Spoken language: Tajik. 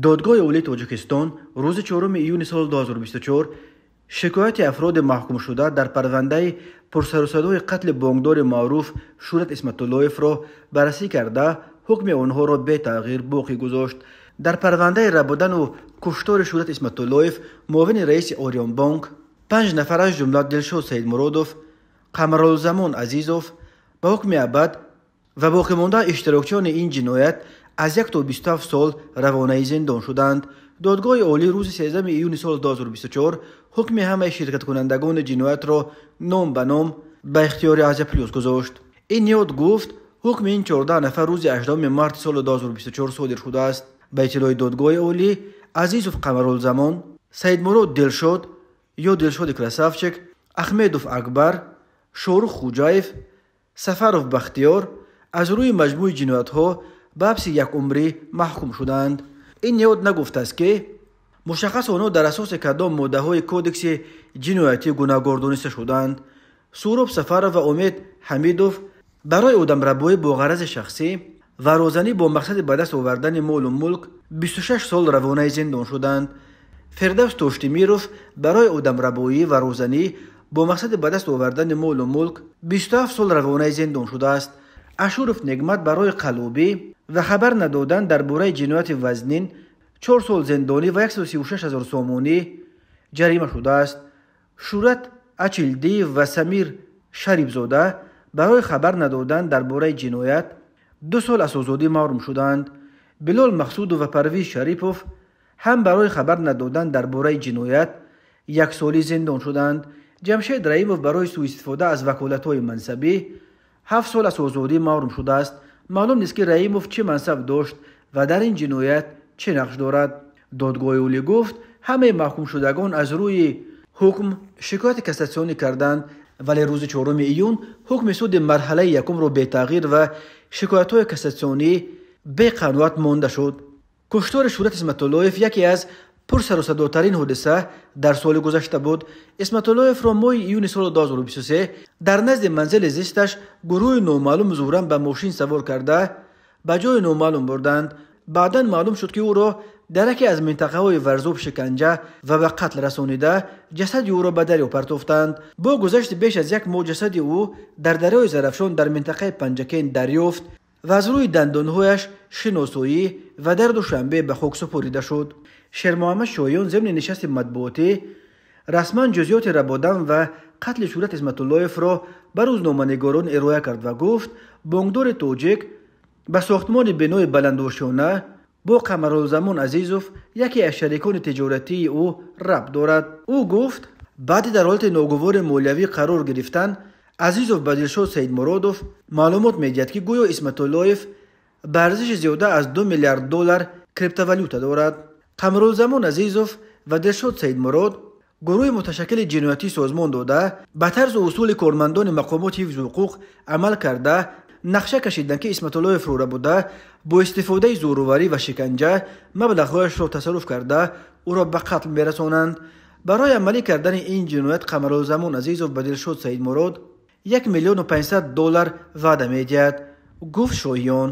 Додгоҳи Олии Тоҷикистон рӯзи 4 июни соли 2024 шикояти афроди маҳкумшуда дар парвандаи пурсарусадои қатли бонкдори маъруф Шӯрат Исматуллоевро баррасӣ карда, ҳукми онҳоро бетағйир боқӣ гузошт. Дар парвандаи рабудану куштори Шӯрат Исматуллоев, муовини раиси Ориёнбонк, 5 нафар аз ҷумла Дилшод Саидмуродов, Қамарулзамон Азизов ба ҳукми абад ва боқимонда иштирокчиёни ин ҷиноят аз 1 то 27 сол равонаи зиндон шуданд. Додгоҳи Олӣ рӯзи 13 июни соли 2024 ҳукми ҳамаи ширкаткунандагони ҷиноятро ном ба ном ба ихтиёри Азия Плюс гузошт. Ин ниҳод гуфт, ҳукми ин 14 нафар рӯзи 18 марти соли 2024 содир шудааст. Ба иттилои Додгоҳи Олӣ, Азизов Қамарулзамон, Саидмурод Дилшод ё Дилшоди Красавчик, Ахмедов Акбар, Шорух Хуҷаев, Сафаров Бахтиёр аз рӯи маҷмӯи ҷиноятҳо ба ҳабси якумрӣ маҳкум шуданд. Ин ниҳод нагуфтааст, ки мушаххас онҳо дар асоси кадом моддаҳои кодекси ҷиноятӣ гунаҳгор дониста шуданд. Суроб Сафаров ва Умед Ҳамидов барои одамрабоӣ бо ғарази шахсӣ ва розанӣ бо мақсади ба даст овардани молу мулк 26 сол равонаи зиндон шуданд. Фирдавс Тоштимиров барои одамрабоӣ ва розанӣ бо мақсади ба даст овардани молу мулк 27 сол равонаи зиндон шудааст. Ашуров Негмат барои қаллобӣ ва хабар надодан дар бораи ҷинояти вазнин 4 сол зиндонӣ ва 136 ҳазор сомонӣ ҷарима шудааст. Шӯрат Ачилдиев ва Самир Шарибзода барои хабар надодан дар бораи ҷиноят 2 сол аз озодӣ маҳрум шуданд. Билол Мақсудов ва Парвиз Шарипов ҳам барои хабар надодан дар бораи ҷиноят 1 солӣ зиндон шуданд. Ҷамшед Раимов барои сӯистифода аз ваколатҳои мансабӣ 7 сол аз озодӣ маҳрум шудааст. Маълум нест, ки Раимов чӣ мансаб дошт ва дар ин ҷиноят чӣ нақш дорад. Додгоҳи Олӣ гуфт, ҳамаи маҳкумшудагон аз рӯи ҳукм шикояти кассатсионӣ карданд, вале рӯзи 4 июн ҳукми суди марҳалаи якумро бетағйир ва шикоятҳои кассатсионӣ беқаноат монда шуд. Куштори Шӯрат Исматуллоев яке аз пурсарусадотарин ҳодиса дар соли гузашта буд. Исматуллоевро моҳи июни соли 2023 дар назди манзили зисташ гурӯҳи номаълум зӯран ба мошин савор карда, ба ҷои номаълум бурданд. Баъдан маълум шуд, ки ӯро дар яке аз минтақаҳои Варзоб шиканҷа ва ба қатл расонида, ҷасади ӯро ба дарё партофтанд. Бо гузашти беш аз як моҳ ҷасади ӯ дар дарёи Зарафшон дар минтақаи Панҷакент дарёфт ва аз рӯи дандонҳояш шиносоӣ ва дар Душанбе ба хок супорида шуд. Шермуҳаммад Шоҳиён зимни нишасти матбуотӣ расман ҷузъиёти рабодан ва қатли Шӯрат Исматуллоевро ба рӯзноманигорон ироя кард ва гуфт, бонкдори тоҷик ба сохтмони бинои баландошёна бо Қамарулзамон Азизов, яке аз шарикони тиҷоратии ӯ, рабт дорад. Ӯ гуфт, баъди дар ҳолати ногувори молиявӣ қарор гирифтан Азизов ба Дилшод Саидмуродов маълумот медиҳад, ки гӯё Исматуллоев ба арзиши зиёда аз 2 миллиард доллар криптовалюта дорад. Қамарулзамон Азизов ва Дилшод Саидмурод гурӯҳи муташаккили ҷиноятӣ созмон дода, ба тарзу усули кормандони мақомоти ҳифзи ҳуқуқ амал карда, нақша кашиданд, ки Исматуллоевро рабуда, бо истифодаи зӯроварӣ ва шиканҷа маблағҳояшро тасарруф карда, ӯро ба қатл мерасонанд. Барои амалӣ кардани ин ҷиноят Қамарулзамон Азизов ба Дилшод Саидмурод 1 миллиону 500 доллар ваъда медиҳад, гуфт Шоҳиён.